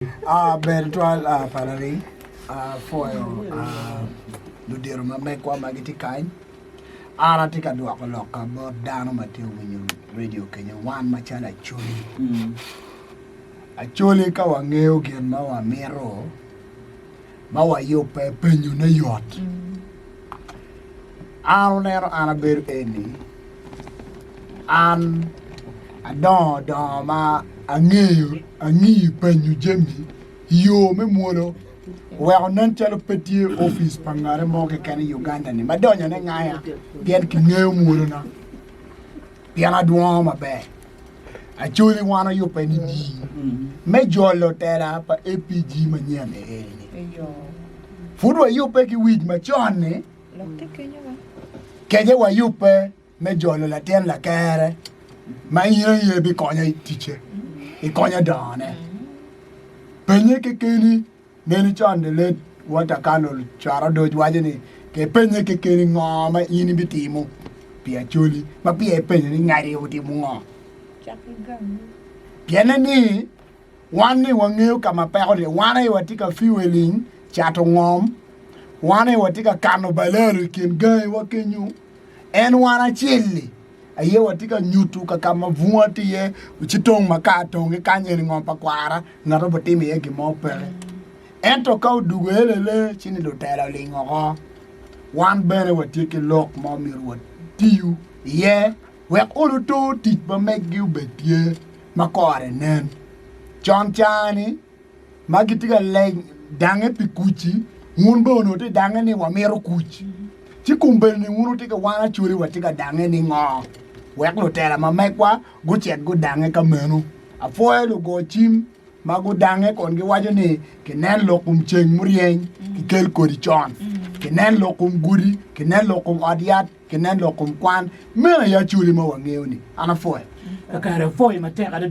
Ber tutwal Palari, apwoyo ludito ma megwa ma gitye kany. An atye ka dwoko lokka bot dano ma tye ka winyo redio kenyo wan macalo Acholi. Acholi ka wangeyo gin ma wamito ma wayubbe penyone yot. An wuneno an abedo eni an adongo dongo ma angeyo angiyo penyo jami i yo me mwolo oweko nen calo pe tye opic pa ngate mo keken i Uganda ni ma donyone ngaya pien kingeyo mwolona pien adwongo maber. Acholi wan oyubbe nining me jolo tela pa APG manyen eni? Pud wayubbe ki wic macon-ni, kece wayubbe me jolo latin lakere ma in aye bikonyo i ticce, ikonyo dongone. Penye kekeni Neni con the late Walter Kano Cwara Odoc waco ni ke penye kekeni ngo ma in ibitimo pi Acholi ma peya ipenyo ni ngati otimo ngo. Pienne ni wan ni wangeyo ka ma peko tye wan aye watye ka fueling cato ngom, wan aye watye ka kano balalo i kin gangi wa kenyo en wan acel-li aye watye ka nyuto ka ka ma bunga tye iye ci tong makar tong ki kany eni ngom pa kwara ngat obitimo iye gin mo peke. Ento ka odugo elele ci ni lutela oling oko. Wan bene watye ki lok ma omyero watiyu iye wek olo to tic ma meggi obed tye ma kore nen. Con ca-ni ma gitye ka dange pi kuc-ci, wun bene onongo wutye ka dange ni wamito kuc. Ci kombeddi-ni wun wutye ki wan Acholi watye ka dange ni ngo? Wek lutela ma megwa gucit gudange ka meno. Apwoyo lugo cim ma gudange kun giwaco ni kinen lok kom ceng muryeny kikel kodi con, kinen lok kom gudi, kinen lok kom ot yat, kinen lok kom kwan. Meno aye Acholi ma wangeyo-ni. An apwoyo. Kakare apwoyo matek adada.